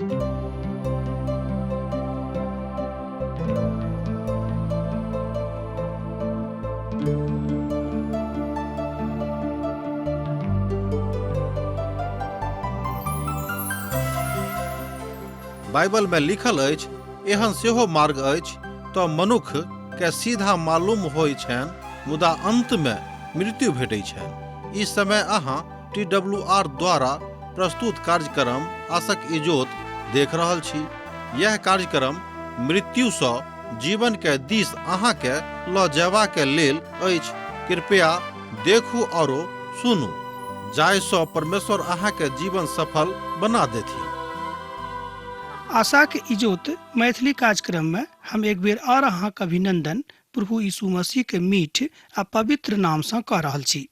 Bible में लिखल अछि, एहन सेहो मार्ग अछि तऽ मनुख के सीधा मालूम होइ छनि, मुदा अंत में मृत्यु भेटै छनि। ई समय अहाँ टी डब्ल्यू आर द्वारा प्रस्तुत कार्यक्रम आसक इजोत देख रहल छी। यह कार्यक्रम मृत्यु सँ जीवन के दिस अहाँ के ल जयबा के लेल अछि। कृपया देखू औरो सुनू, जाहि सँ परमेश्वर अहाँ के जीवन सफल बना देथिन। आशाक इजोत मैथिली कार्यक्रम में हम एक बेर और अहाँक अभिनंदन प्रभु यीशु मसीह के मीठ आ पवित्र नाम सँ कऽ रहल छी।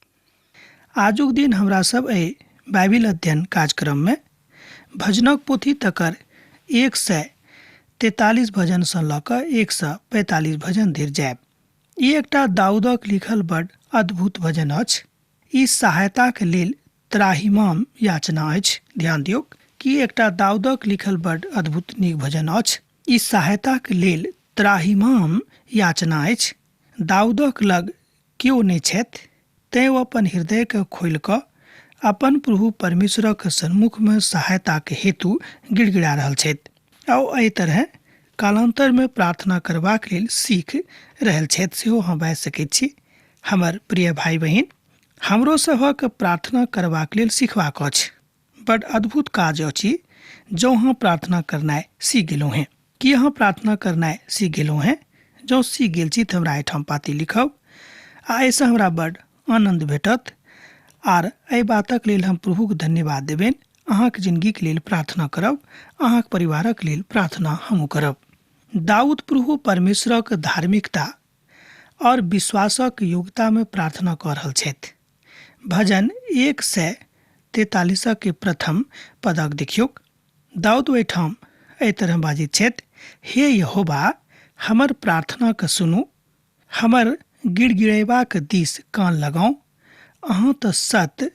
आजुक दिन हमरा सब एहि बाइबिल अध्ययन कार्यक्रम में भजनक पोथी तकर 143 भजन सँ लऽ कऽ 145 भजन धरि जायब। ई एकटा दाऊदक लिखल बड अद्भुत भजन अछि। ई सहायताक लेल त्राहिमाम याचना अछि। ध्यान दियौक कि एकटा दाऊदक लिखल बड अद्भुत नीक भजन अछि। ई सहायताक लेल त्राहिमाम याचना अछि। दाऊदक लग केओ नहि छथि, तेँ ओ अपन हृदयकेँ खोलि कऽ अपन प्रभु परमेश्वरक सन्मुखमे सहायताक हेतु गिड़गिड़ा रहल छथि आ ओ एहि तरहेँ कालान्तरमे प्रार्थना करबाक लेल सीख रहल छथि सेहो अहाँ बाजि सकैत छी। हमर प्रिय भाइ बहिन, हमरो सभक प्रार्थना करबाक लेल सीखबाक अछि। बड अद्भुत काज अछि जँ अहाँ प्रार्थना करनाइ सीख गेलहुँ हेँ। की अहाँ प्रार्थना करनाइ सीख गेलहुँ हेँ? जँ सीख गेल छी तऽ हमरा एहिठाम पाती लिखब आ एहिसँ हमरा बड आनन्द भेटत आर एहि बातक लेल हम प्रभुक धन्यवाद देबनि। अहाँक जिनगीक लेल प्रार्थना करब, अहाँक परिवारक लेल प्रार्थना हमहूँ करब। दाऊद प्रभु परमेश्वरक धार्मिकता और विश्वासक योग्यतामे प्रार्थना कऽ रहल छथि। भजन 143 के प्रथम पदक देखियौक। दाऊद ओहिठाम एहि तरह बाजैत छथि, हे यहोवा, हमर प्रार्थनाके सुनू, हमर गिड़गिड़ेबाक दिस कान लगाउ। अहाँ तऽ सत्य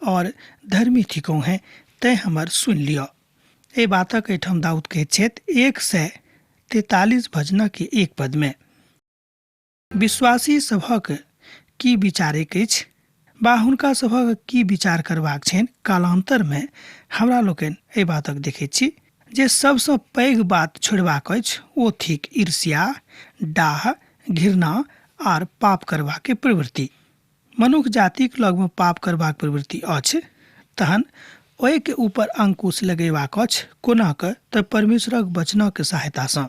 और धर्मी थिकहुँ हैं, तैँ हमर सुनि लिअ। एहि बातक एहिठाम दाऊद कहैत छथि 143 भजनक एक पदमे। विश्वासी सभक की विचारैक अछि बा हुनका सभक की विचार करबाक छनि, कालान्तरमे हमरा लोकनि एहि बातक देखैत छी जे सबसँ पैघ बात छोड़बाक अछि ओ थिक ईर्ष्या, डाह, घृणा आर पाप करबाक प्रवृत्ति। मनुख जातिक लगमे पाप करबाक प्रवृत्ति अछि, तहन ओहिके ऊपर अंकुश लगेबाक अछि। कोना कऽ? तऽ परमेश्वरक वचनक सहायतासँ।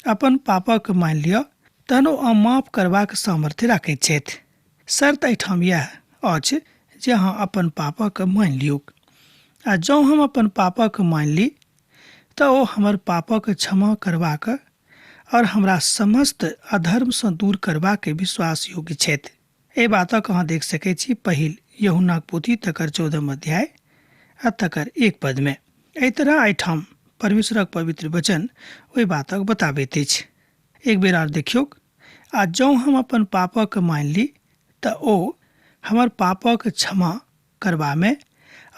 अपन पापक मानि लिअ, तहन ओ माफ करबाक सामर्थ्य राखैत छथि। शर्त एहिठाम इएह अछि जे अहाँ अपन पापक मानि लियौक। आ जँ हम अपन पापक मानि ली तऽ ओ हमर पापक क्षमा करबाक और हमरा समस्त अधर्मसँ दूर करबाक विश्वास योग्य छथि। एहि बातक अहाँ देख सकैत छी पहिल यूहन्नाक पोथी तकर 14 अध्याय आ तकर 1 पदमे। एहि तरह एहिठाम परमेश्वरक पवित्र वचन ओहि बातक बताबैत अछि। एक बेर आर देखियौक, आ जँ हम अपन पापक मानि ली तऽ ओ हमर पापक क्षमा करबामे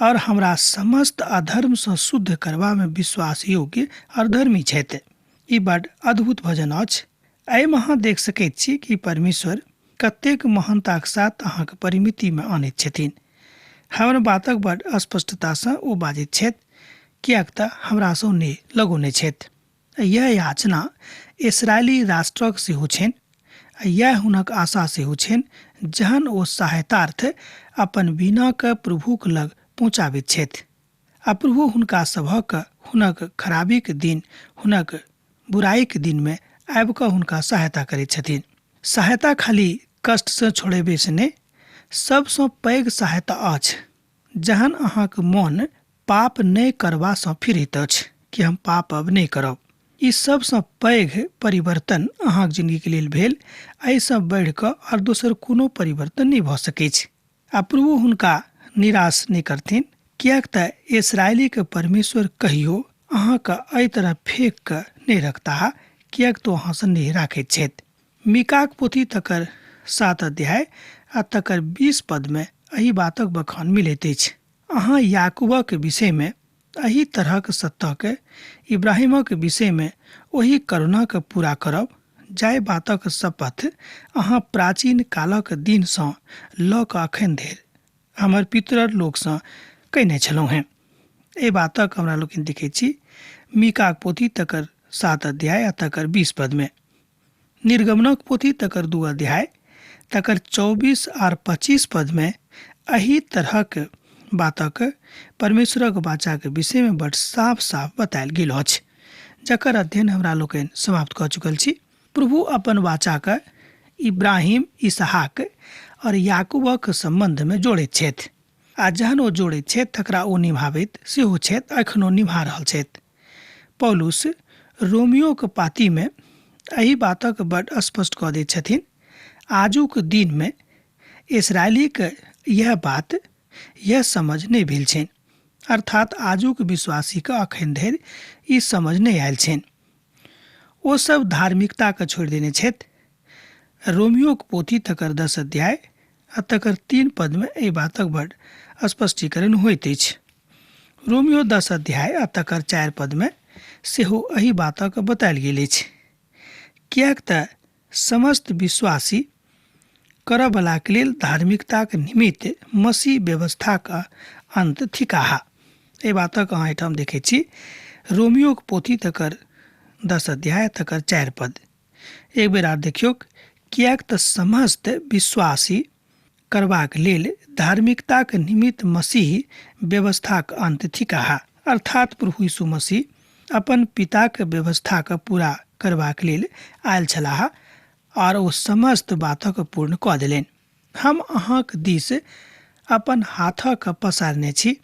और हमरा समस्त अधर्मसँ शुद्ध करबामे विश्वास योग्य और धर्मी छथि। ई बड अद्भुत भजन अछि। एहिमे अहाँ देख सकैत छी कि परमेश्वर कतेक महानताक साथ अहाँके परिमितिमे आनैत छथिन। हमर बातक बड स्पष्टतासँ ओ बाजैत छथि, किएक तऽ हमरासँ नेह लगौने छथि। यैह याचना इसराइली राष्ट्रक सेहो छनि आ यैह हुनक आशा सेहो छनि जहन ओ सहायतार्थ अपन वीणाकेँ प्रभुक लग पहुँचाबैत छथि आ प्रभु हुनका सभक हुनक खराबीक दिन, हुनक बुराइक दिनमे आबि कऽ हुनका सहायता करैत छथिन। सहायता खाली कष्टसँ छोड़ेबे सँ नहि, सभसँ पैघ सहायता अछि जहन अहाँक मोन पाप नहि करबासँ फिरैत अछि कि हम पाप अब नहि करब। ई सबसँ पैघ परिवर्तन अहाँक जिनगीके लेल भेल। एहिसँ बढ़ि कऽ आर दोसर कोनो परिवर्तन नहि भऽ सकैछ। आ प्रभु हुनका निराश नहि करथिन, किएक तऽ इसरायलीके परमेश्वर कहियो अहाँके एहि तरह फेंक कऽ नहि रखताह, किएक तऽ ओ अहाँसँ नेह राखैत छथि। मीकाक पोथी तकर 7 अध्याय आ तकर 20 पदमे एहि बातक बखान मिलैत अछि। अहाँ याकूबक विषयमे एहि तरहक सत्तके इब्राहिमक विषयमे ओहि करुणाके पूरा करब जाहि बातक शपथ अहाँ प्राचीन कालक दिनसँ लऽ कऽ अखन धरि हमर पितर लोकसँ कयने छलहुँ हेँ। एहि बातक हमरा लोकनि देखैत छी मीकाक पोथी तकर 7 अध्याय आ तकर 20 पदमे, निर्गमनक पोथी तकर 2 अध्याय तकर 24 आर 25 पदमे एहि तरहक बातक परमेश्वरक वाचाक विषयमे बड साफ साफ बतायल गेल अछि, जकर अध्ययन हमरा लोकनि समाप्त कऽ चुकल छी। प्रभु अपन वाचाक इब्राहिम, इसहाक और याकूबक सम्बन्धमे जोड़ैत छथि आ जहन ओ जोड़ैत छथि तकरा ओ निभाबैत सेहो छथि, एखनो निभा रहल छथि। पौलुस रोमियोक पातीमे एहि बातक बड स्पष्ट कऽ दैत छथिन। आजुक दिनमे इसराइलीक यह बात यह समझ नहि भेल छनि, अर्थात आजुक विश्वासीके अखन धरि ई समझ नहि आयल छनि। ओ सब धार्मिकताके छोड़ि देने छथि। रोमियोक पोथी तकर 10 अध्याय आ तकर 3 पदमे एहि बातक बड स्पष्टीकरण होइत अछि। रोमियो 10 अध्याय आ तकर 4 पदमे सेहो एहि बातक बतायल गेल अछि, किएक तऽ समस्त विश्वासी करऽवलाके लेल धार्मिकताक निमित्त मसीह व्यवस्थाक अन्त थिकाह। एहि बातक अहाँ एहिठाम देखै छी रोमियोक पोथी तकर 10 अध्याय तकर 4 पद। एक बेर आर देखियौक, किएक तऽ समस्त विश्वासी करबाक लेल धार्मिकताक निमित्त मसीह व्यवस्थाक अन्त थिकाह, अर्थात प्रभु यीशु मसीह अपन पिताक व्यवस्थाक पूरा करबाक लेल आयल छलाह आर ओ समस्त बातक पूर्ण कऽ देलनि। हम अहाँक दिस अपन हाथक पसारने छी,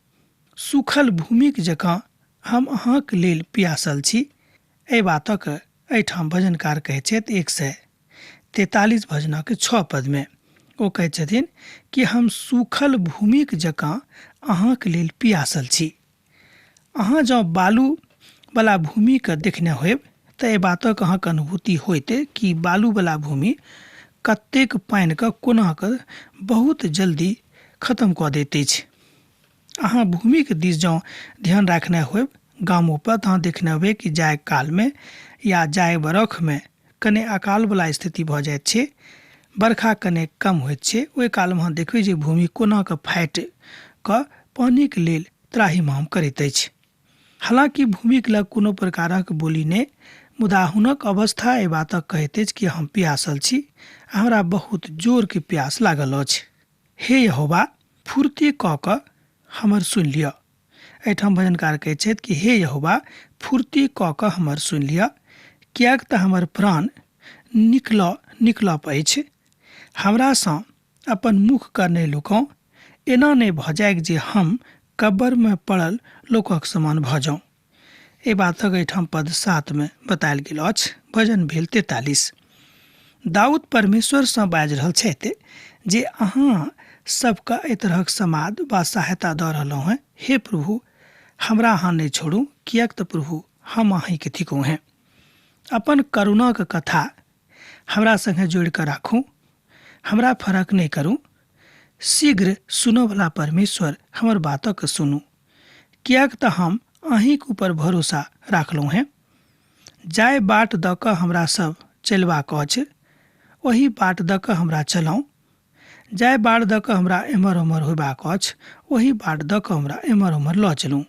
सूखल भूमिक जकाँ हम अहाँक लेल पियासल छी। एहि बातक एहिठाम भजनकार कहैत छथि 143 भजनक 6 पदमे। ओ कहैत छथिन कि हम सूखल भूमिक जकाँ अहाँक लेल पियासल छी। अहाँ जँ बालू वाला भूमिके देखने होयब तऽ एहि बातक अहाँके अनुभूति होइत कि बालू वाला भूमि कतेक पानिके कोना कऽ बहुत जल्दी खत्म कऽ दैत अछि। अहाँ भूमिके दिस जँ ध्यान राखने होयब गामोपर तऽ अहाँ देखने होबै कि जाय कालमे या जाय बरखमे कने अकालवला स्थिति भऽ जाइत छै, बरखा कने कम होइत छै, ओहि कालमे अहाँ देखबै जे भूमि कोना कऽ फाटि कऽ पानिके लेल त्राहिमाम करैत अछि। हालाँकि भूमिक लग कोनो प्रकारक बोली नहि, मुदा हुनक अवस्था एहि बातक कहैत अछि कि हम पियासल छी आ हमरा बहुत जोरके प्यास लागल अछि। हे यहोवा, फुर्ती कऽ कऽ हमर सुनि लिअ। एहिठाम भजनकार कहैत छथि कि हे यहोवा, फुर्ती कऽ कऽ हमर सुनि लिअ, किएक तऽ हमर प्राण निकलऽ निकलऽ अछि। हमरासँ अपन मुखके नहि लुकाउ, एना नहि भऽ जाइक जे हम कब्बरमे पड़ल लोकक समान भऽ जाउ। एहि बातक एहिठाम पद 7 मे बतायल गेल अछि। भजन भेल 43। दाऊद परमेश्वरसँ बाजि रहल छथि जे अहाँ सबके एहि तरहक समाद वा सहायता दऽ रहलहुँ हेँ। हे प्रभु, हमरा अहाँ नहि छोड़ू, किएक तऽ प्रभु हम अहीँके थिकहुँ हेँ। अपन करुणाक कथा हमरा सङ्गे जोड़ि कऽ राखू, हमरा फरक नहि करू। शीघ्र सुनऽवला परमेश्वर हमर बातक सुनू, किएक तऽ हम अहीँक ऊपर भरोसा राखलहुँ हेँ। जाहि बाट दऽ कऽ हमरा सब चलबाक अछि ओहि बाट दऽ कऽ हमरा चलाउ, जाहि बाट दऽ कऽ हमरा एम्हर ओम्हर होयबाक अछि ओहि बाट दऽ कऽ हमरा एम्हर ओम्हर लऽ चलू।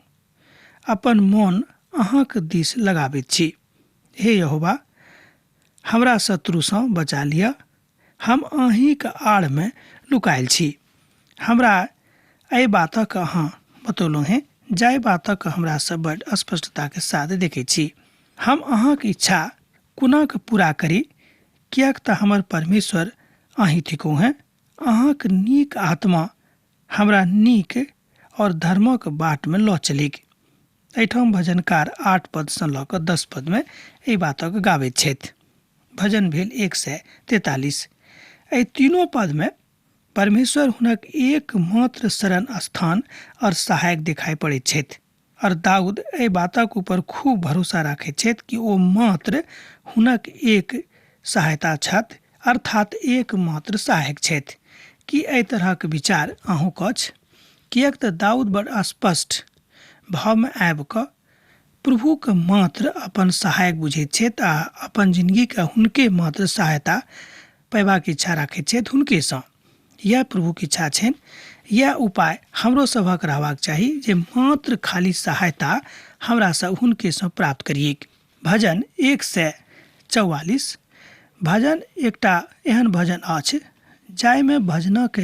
अपन मोन अहाँक दिस लगाबैत छी। हे यहोवा, हमरा शत्रुसँ बचा लिअ, हम अहीँक आड़मे नुकायल छी। हमरा एहि बातक अहाँ बतौलहुँ हेँ, जाहि बातक हमरा सब बड स्पष्टताके साथ देखै छी। हम अहाँक इच्छा कोना कऽ पूरा करी, किएक तऽ हमर परमेश्वर अहीँ थिकहुँ हेँ। अहाँक नीक आत्मा हमरा नीक और धर्मक बाटमे लऽ चलिक। एहिठाम भजनकार 8 पदसँ लऽ कऽ 10 पदमे एहि बातक गाबैत छथि। भजन भेल 143। एहि तीनों पदमे परमेश्वर हुनक एकमात्र शरण स्थान और सहायक दिखाई पड़ैत छथि और दाऊद एहि बातक ऊपर खूब भरोसा राखैत छथि कि ओ मात्र हुनक एक सहायता छथि, अर्थात एकमात्र सहायक छथि। की एहि तरहक विचार अहूँक अछि? किएक तऽ दाऊद बड़ स्पष्ट भावमे आबि कऽ प्रभुके मात्र अपन सहायक बुझैत छथि आ अपन जिनगीके हुनके मात्र सहायता पयबाक इच्छा राखैत छथि हुनकेसँ। इएह प्रभुके इच्छा छनि। इएह उपाय हमरो सभक रहबाक चाही जे मात्र खाली सहायता हमरा सब हुनकेसँ प्राप्त करियैक। भजन 144 भजन एकटा एहन भजन अछि जाहिमे भजनक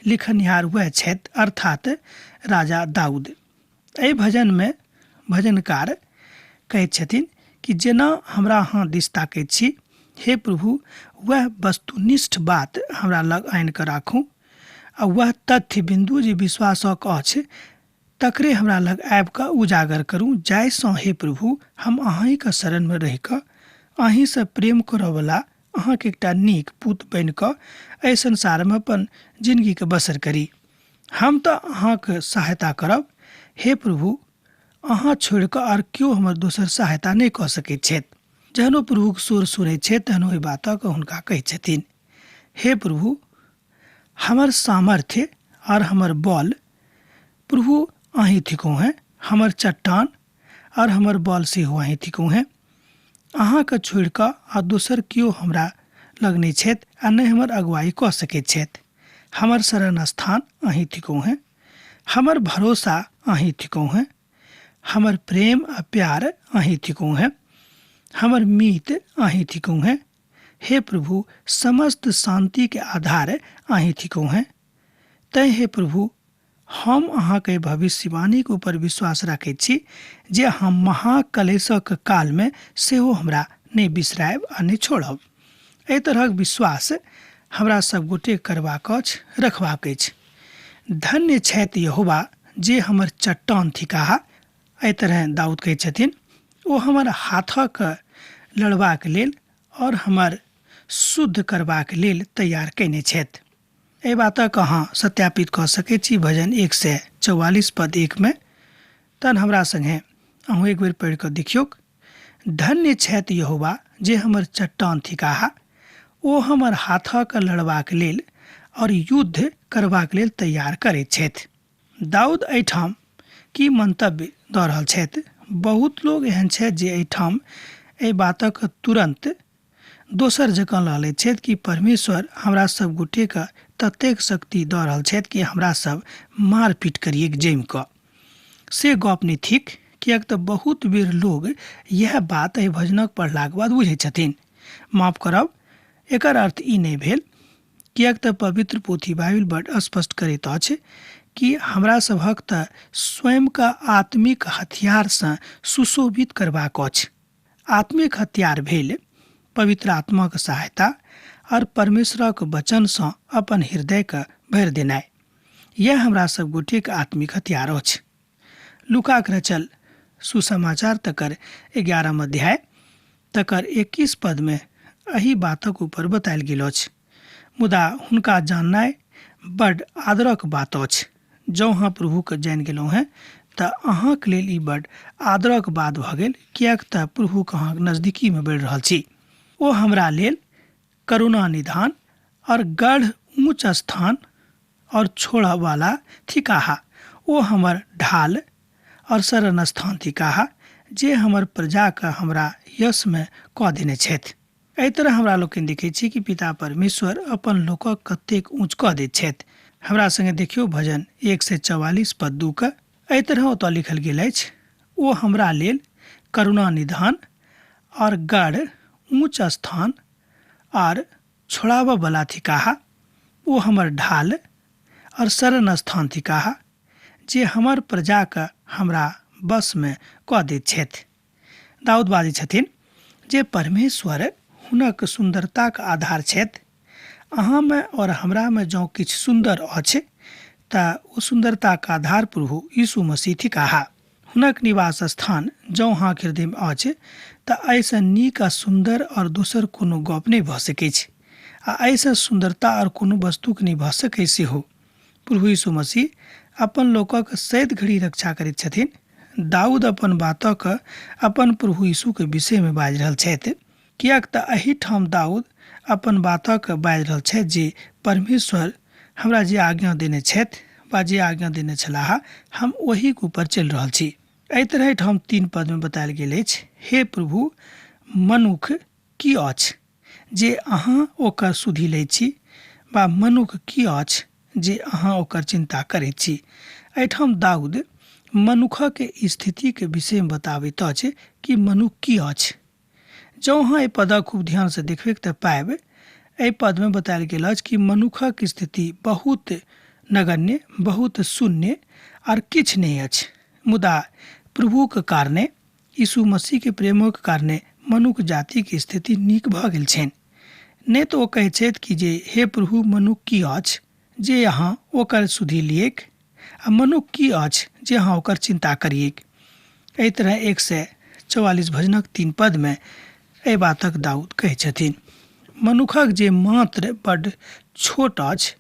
लिखनिहार वएह छथि, अर्थात राजा दाऊद। एहि भजनमे भजनकार कहैत छथिन कि जेना हमरा अहाँ दिस ताकैत छी हे प्रभु, वएह वस्तुनिष्ठ बात हमरा लग आनि कऽ राखू आ वएह तथ्य बिन्दु जे विश्वासक अछि तकरे हमरा लग आबि कऽ उजागर करू, जाहिसँ हे प्रभु हम अहीँके शरणमे रहि कऽ अहीँसँ प्रेम करऽवला अहाँके एकटा नीक पूत बनि कऽ एहि संसारमे अपन जिनगीके बसर करी। हम तऽ अहाँके सहायता करब हे प्रभु, अहाँ छोड़ि कऽ आर केओ हमर दोसर सहायता नहि कऽ सकैत छथि। जहन ओ प्रभुक स्वर सुनैत छथि तहन ओहि बातक हुनका कहैत छथिन, हे प्रभु हमर सामर्थ्य और हमर बल प्रभु अहीं थिकहुँ हैं, हमर चट्टान और हमर बल सेहो अहीं थिकहुँ हैं। अहाँके छोड़ि कऽ आ दोसर केओ हमरा लग नहि छथि आ नहि हमर अगुवाई कऽ सकैत छथि। हमर शरण स्थान अहीं थिकहुँ हैं, हमर भरोसा अहीं थिकहुँ हैं, हमर प्रेम आ प्यार अहीं थिकहुँ हैं, हमर मीत अहीं थिकहुँ हैं। हे प्रभु समस्त शांति के आधार अहीं थिकहुँ हैं। तैं हे प्रभु हम अहाँके भविष्यवाणीके ऊपर विश्वास राखैत छी जे अहाँ महाकलेशक कालमे सेहो हमरा नहि बिसरायब आ नहि छोड़ब। एहि तरहक विश्वास हमरा सब गोटे करबाक अछि, रखबाक अछि। धन्य छथि यहोवा जे हमर चट्टान थिकाह। एहि तरहें दाऊद कहैत छथिन, ओ हमर हाथक लड़बाक लेल और हमर शुद्ध करबाक लेल तैयार कयने छथि। एहि बातक अहाँ सत्यापित कऽ सकैत छी भजन 144 पद 1 में। तहन हमरा संगे अहूँ एक बेर पढ़ि कऽ देखियौक। धन्य छथि यहोवा जे हमर चट्टान थिकाह, ओ हमर हाथक लड़बाक लेल और युद्ध करबाक लेल तैयार करैत छथि। दाऊद एहिठाम की मंतव्य दऽ रहल छथि? बहुत लोग एहन छथि जे एहिठाम एहि बातक तुरंत दोसर जकाँ लऽ लैत छथि कि परमेश्वर हमरा सब गोटेके ततेक शक्ति दऽ रहल छथि कि हमरा सब मारपीट करियैक जमि कऽ। से गप नहि थिक, किएक तऽ बहुत बेर लोग इएह बात एहि भजनक पढ़लाक बाद बुझैत छथिन। माफ करब, एकर अर्थ ई नहि भेल, किएक तऽ पवित्र पोथी बाइबिल बड स्पष्ट करैत अछि कि हमरा सभक तऽ स्वयंके आत्मिक हथियारसँ सुशोभित करबाक अछि। आत्मिक हथियार भेल पवित्र आत्माक सहायता और परमेश्वरक वचनसँ अपन हृदयके भरि देनाइ। यह हमरा सब गोटेक आत्मिक हथियार अछि। लूकाक रचल सुसमाचार तकर 11 अध्याय तकर 21 पदमे एहि बातक ऊपर बतायल गेल अछि। मुदा हुनका जाननाइ बड आदरक बात अछि। जँ अहाँ प्रभुके जानि गेलहुँ हेँ तऽ अहाँके लेल ई बड आदरक बात भऽ गेल, किएक तऽ प्रभुके अहाँ नजदीकीमे बढ़ि रहल छी। ओ हमरा लेल करुणा निधान और गढ़ ऊँच स्थान और छोड़ऽ वाला थिकाह। ओ हमर ढाल और शरण स्थान थिकाह, जे हमर प्रजाके हमरा यशमे कऽ देने छथि। एहि तरह हमरा लोकनि देखै छी कि पिता परमेश्वर अपन लोकक कतेक ऊँच कऽ दैत छथि। हमरा संगे देखियौ भजन 144 पद 2 के। एहि तरह ओतऽ लिखल गेल अछि, ओ हमरा लेल करुणा निधान और गढ़ ऊँच स्थान और छोड़ाबऽ बला थिकाह। ओ हमर ढाल और शरण स्थान थिकाह, जे हमर प्रजाके हमरा वशमे कऽ दैत छथि। दाऊद बाजै छथिन जे परमेश्वर हुनक सुन्दरताक आधार छथि। अहाँमे और हमरामे जँ किछु सुन्दर अछि तऽ ओ सुन्दरताक आधार प्रभु यीशु मसीह थिकाह। हुनक निवास स्थान जँ अहाँक हृदयमे अछि तऽ एहिसँ नीक आ सुन्दर और दोसर कोनो गप नहि भऽ सकैछ आ एहिसँ सुन्दरता और कोनो वस्तुक नहि भऽ सकैछ सेहो। प्रभु यीशु मसीह अपन लोकक सैद घड़ी रक्षा करैत छथिन। दाऊद अपन बातक अपन प्रभु यीशुके विषयमे बाजि रहल छथि, किएक तऽ एहिठाम दाऊद अपन बातक बाजि रहल छथि जे परमेश्वर हमरा जे आज्ञा देने छथि वा जे आज्ञा देने छलाह हम ओहीके ऊपर चलि रहल छी। एहि तरह एहिठाम 3 पद में बतायल गेल अछि, हे प्रभु मनुख की अछि जे अहाँ ओकर सुधि लै छी, वा मनुख की अछि जे अहाँ ओकर चिन्ता करैत छी। एहिठाम दाऊद मनुखक स्थितिके विषयमे बताबैत अछि कि मनुख की अछि। जँ अहाँ एहि पदक खूब ध्यानसँ देखबै तऽ पायब एहि पदमे बतायल गेल अछि कि मनुखक स्थिति बहुत नगण्य, बहुत शून्य आर किछु नहि अछि, मुदा प्रभुक कारणे, यीशु मसीहके प्रेमक कारणे मनुख जातिके स्थिति नीक भऽ गेल छनि। नहि तऽ ओ कहै छथि कि जे हे प्रभु मनुख की अछि जे अहाँ ओकर सुधि लियैक, आ मनुख की अछि जे अहाँ ओकर चिन्ता करियैक। एहि तरह 144 भजनक 3 पद में एहि बातक दाऊद कहै छथिन। मनुखक जे मात्र बड्ड छोट अछि,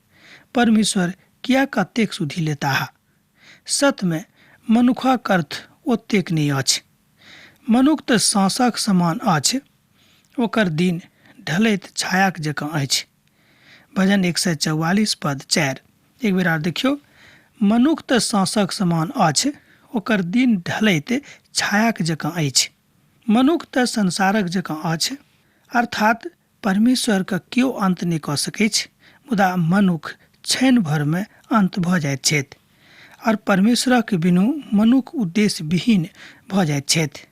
परमेश्वर किया कतेक सुधि लेताह। सतमे मनुखक अर्थ ओतेक नहि अछि। मनुख तऽ साँसक समान अछि, ओकर दिन ढलैत छायाक जकाँ अछि। भजन 144 पद 4। एक बेर आर देखियौ, मनुख तऽ साँसक समान अछि, ओकर दिन ढलैत छायाक जकाँ अछि। मनुख तऽ संसारक जकाँ अछि, अर्थात परमेश्वरके केओ अन्त नहि कऽ सकैछ, मुदा मनुख क्षण भरमे अन्त भऽ जाइत छथि और परमेश्वरक बिनु मनुख उद्देश्य विहीन भऽ जाइत छथि।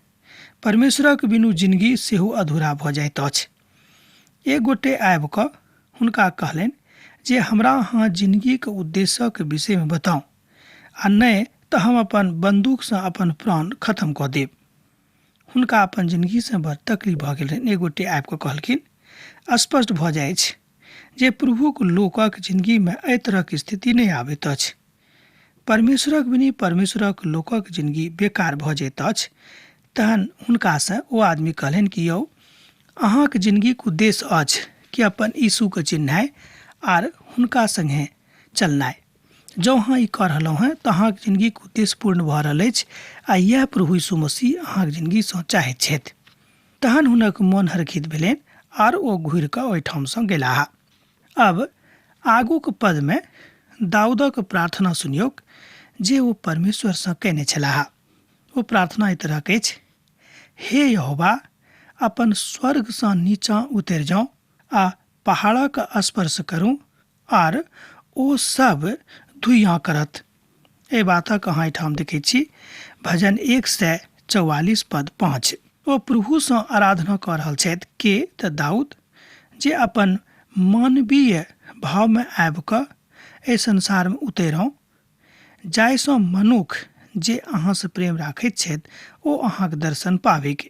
परमेश्वरक बिनु जिनगी सेहो अधूरा भऽ जाइत अछि। एक गोटे आबि कऽ हुनका कहलनि जे हमरा अहाँ जिनगीके उद्देश्यक विषयमे बताउ, आ नहि तऽ हम अपन बन्दूकसँ अपन प्राण खत्म कऽ देब। हुनका अपन जिनगीसँ बड़ तकलीफ भऽ गेल रहनि। एक गोटे आबि कऽ कहलखिन, स्पष्ट भऽ जाइछ जे प्रभुक लोकक जिनगीमे एहि तरहक स्थिति नहि आबैत अछि। परमेश्वरक बिनु परमेश्वरक लोकक जिनगी बेकार भऽ जाइत अछि। तहन हुनकासँ ओ आदमी कहलनि कि यौ, अहाँके जिनगीके उद्देश्य अछि कि अपन यीशुके चिन्हनाइ आर हुनका सङ्गे चलनाइ। जँ अहाँ ई कऽ रहलहुँ हेँ तऽ अहाँके जिनगीके उद्देश्य पूर्ण भऽ रहल अछि आ इएह प्रभु यीशु मसीह अहाँके जिनगीसँ चाहैत छथि। तहन हुनक मोन हरखित भेलनि आर ओ घुरि कऽ ओहिठामसँ गेलाह। अब आगूक पदमे दाऊदक प्रार्थना सुनियौक जे ओ परमेश्वरसँ कयने छलाह। ओ प्रार्थना एहि तरहक अछि, हे यहोवा, अपन स्वर्गसँ नीचाँ उतरि जाउ आ पहाड़क स्पर्श करू आर ओ सब धुइयाँ करत। एहि बातक अहाँ एहिठाम देखै छी भजन 144 पद 5। ओ प्रभुसँ आराधना कऽ रहल छथि के तऽ दाऊद, जे अपन मानवीय भावमे आबि कऽ एहि संसारमे उतरौ, जाहिसँ मनुख जे अहाँसँ प्रेम राखैत छथि ओ अहाँके दर्शन पाबिक।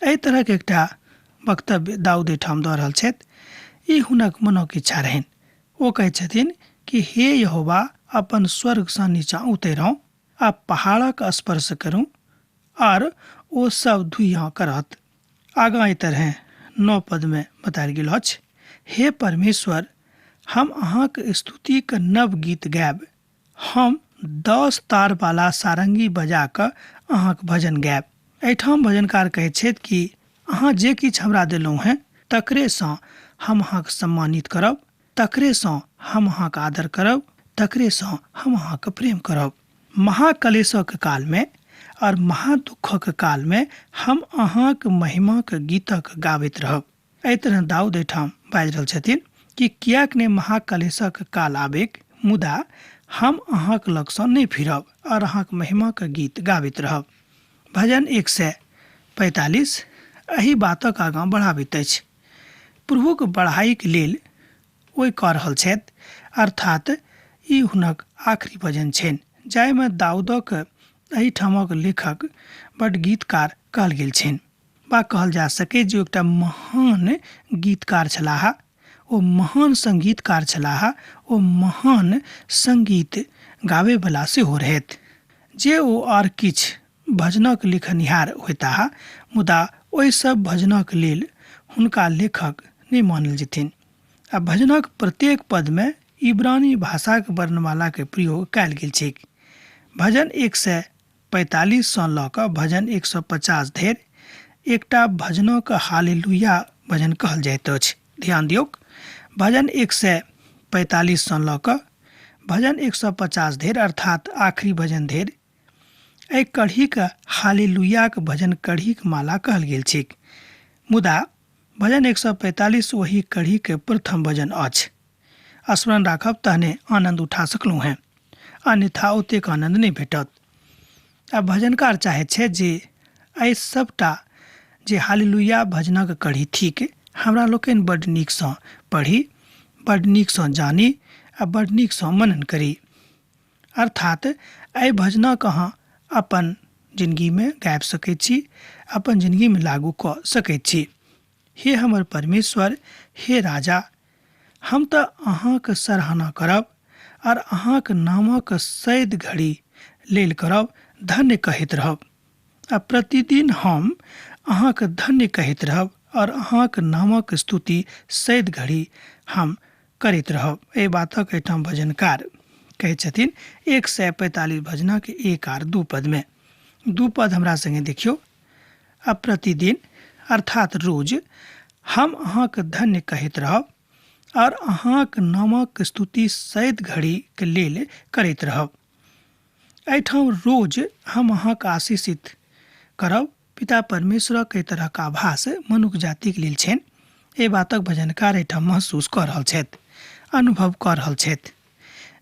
एहि तरहक एकटा वक्तव्य दाऊद एहिठाम दऽ रहल छथि। ई हुनक मनोक इच्छा रहनि। ओ कहै छथिन कि हे यहोवा, अपन स्वर्गसँ नीचाँ उतरौ आ पहाड़क स्पर्श करू आर ओ सब धुइयाँ करत। आगाँ एहि तरहे 9 पदमे बतायल गेल अछि, हे परमेश्वर, हम अहाँक स्तुतिक नव गीत गायब, हम 10 तारवाला सारंगी बजा कऽ अहाँक भजन गायब। एहिठाम भजनकार कहैत छथि कि अहाँ जे किछु हमरा देलहुँ हेँ तकरेसँ हम अहाँके सम्मानित करब, तकरेसँ हम अहाँके आदर करब, तकरेसँ हम अहाँके प्रेम करब। महाकलेशक कालमे और महादुःखक कालमे हम अहाँक महिमाक गीतक गाबैत रहब। एहि तरह दाऊद एहिठाम बाजि रहल छथिन कि किएक नहि महाकलेशक काल आबैक, मुदा हम अहाँक लगसँ नहि फिरब और अहाँक महिमाक गीत गाबैत रहब। भजन 145 एहि बातक आगाँ बढ़ाबैत अछि। प्रभुक बढ़ाइक लेल ओहि कऽ रहल छथि, अर्थात ई हुनक आखिरी भजन छनि, जाहिमे दाऊदक एहिठामक लेखक बड गीतकार कहल गेल छनि, वा कहल जा सकै जे एकटा महान गीतकार छलाह, ओ महान संगीतकार छलाह, ओ महान संगीत गाबैवला सेहो रहथि, जे ओ आर किछु भजनक लिखनिहार होइताह, मुदा ओहि सब भजनक लेल हुनका लेखक नहि मानल जेथिन। आ भजनक प्रत्येक पदमे इब्रानी भाषाक वर्णमालाके प्रयोग कयल गेल छैक। भजन 145 सँ लऽ कऽ भजन 150 धरि एकटा भजनक हालेलुया भजन कहल जाइत अछि। ध्यान दियौक, भजन 145 सँ लऽ कऽ भजन 150 धरि, अर्थात आखिरी भजन धरि, एहि कढ़ीके हालेलुयाक भजन कढ़ीक माला कहल गेल छैक। मुदा भजन 145 ओहि कढ़ीके प्रथम भजन अछि। स्मरण राखब तहने आनन्द उठा सकलहुँ हेँ, अन्यथा ओतेक आनन्द नहि भेटत। आ भजनकार चाहैत छथि जे एहि सभटा जे हालेलुया भजनक कढ़ी थिक हमरा लोकनि बड्ड नीकसँ पढ़ी, बड्ड नीकसँ जानी आ बड्ड नीकसँ मनन करी। अर्थात एहि भजनक अहाँ अपन जिनगीमे गाबि सकैत छी, अपन जिनगीमे लागू कऽ सकैत छी। हे हमर परमेश्वर, हे राजा, हम तऽ अहाँक सराहना करब आर अहाँक नामक सैद घड़ी लेल करब धन्य कहैत रहब। आ प्रतिदिन हम अहाँक धन्य कहैत रहब और अहाँक नामक स्तुति सैद घड़ी हम करैत रहब। एहि बातक एहिठाम भजनकार कहै छथिन 145 भजनक 1 आर 2 पदमे। 2 पद हमरा संगे देखियौ। आ प्रतिदिन अर्थात रोज हम अहाँक धन्य कहैत रहब और अहाँक नामक स्तुति सैद घड़ीके लेल करैत रहब। एहिठाम रोज हम अहाँक आशीषित करब। पिता परमेश्वरक एहि तरहक आभास मनुख जातिक लेल छनि। एहि बातक भजनकार एहिठाम महसूस कऽ रहल छथि, अनुभव कऽ रहल छथि।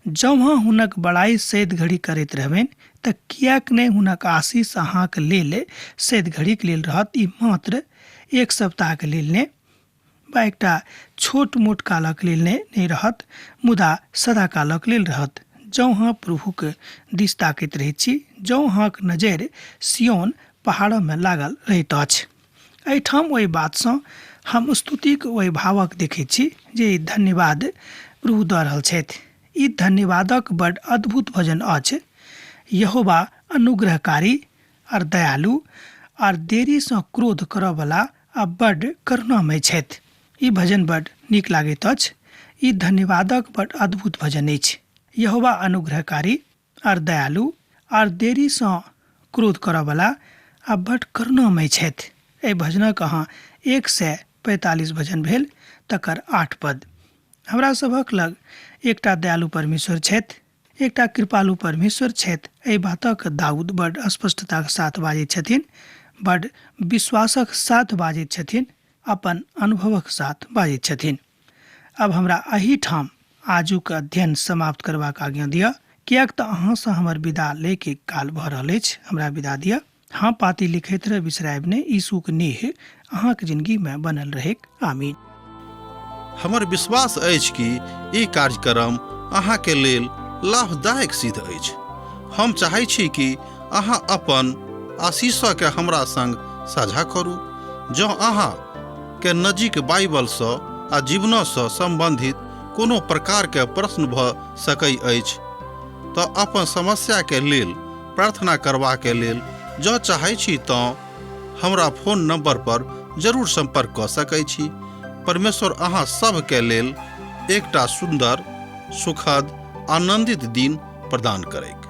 जँ अहाँ हुनक बड़ाइ सैद घड़ी करैत रहबनि तऽ किएक नहि हुनक आशीष अहाँक लेल सैद घड़ीक लेल रहत। ई मात्र एक सप्ताहके लेल नहि वा एकटा छोट मोट कालक लेल नहि रहत, मुदा सदा कालक लेल रहत। जँ अहाँ प्रभुक दिस ताकैत रहैत छी, जँ अहाँक नजरि सियोन पहाड़मे लागल रहैत अछि। एहिठाम ओहि बातसँ हम स्तुतिक ओहि भावक देखैत छी जे ई धन्यवाद प्रभु दऽ रहल छथि। ई धन्यवादक बड अद्भुत भजन अछि। यहोवा अनुग्रहकारी आर दयालु आर देरीसँ क्रोध करऽवला आ बड करुणामय छथि। ई भजन बड नीक लागैत अछि। ई धन्यवादक बड अद्भुत भजन अछि। यहोवा अनुग्रहकारी आर दयालु आर देरीसँ क्रोध करऽवला आ बड करुणामय छथि। एहि भजनक अहाँ 145 भजन भेल तकर 8 पद। हमरा सभक लग एकटा दयालु परमेश्वर छथि, एकटा कृपालु परमेश्वर छथि। एहि बातक दाऊद बड स्पष्टताक साथ बाजैत छथिन, बड विश्वासक साथ बाजैत छथिन, अपन अनुभवक साथ बाजैत छथिन। अब हमरा एहिठाम आजुक अध्ययन समाप्त करबाक आज्ञा दिअ, किएक तऽ अहाँसँ हमर विदा लैके काल भऽ रहल अछि। हमरा विदा दिअ। हाँ, पाती लिखैत रह, बिसरायब नहि। यीशुक नेह अहाँक जिंदगीमे बनल रहैक। आमीन। हमर विश्वास अछि कि ई कार्यक्रम अहाँके लेल लाभदायक सिद्ध अछि। हम चाहै छी कि अहाँ अपन आशीषके हमरा संग साझा करू। जँ अहाँ के नजीक बाइबलसँ आ जीवनसँ सम्बन्धित कोनो प्रकारके प्रश्न भऽ सकै अछि तऽ अपन समस्याके लेल प्रार्थना करबाके लेल जँ चाहै छी तँ हमरा फोन नंबर पर जरूर संपर्क कऽ सकै छी। परमेश्वर अहाँ सभके लेल एकटा सुन्दर, सुखद, आनंदित दिन प्रदान करैक।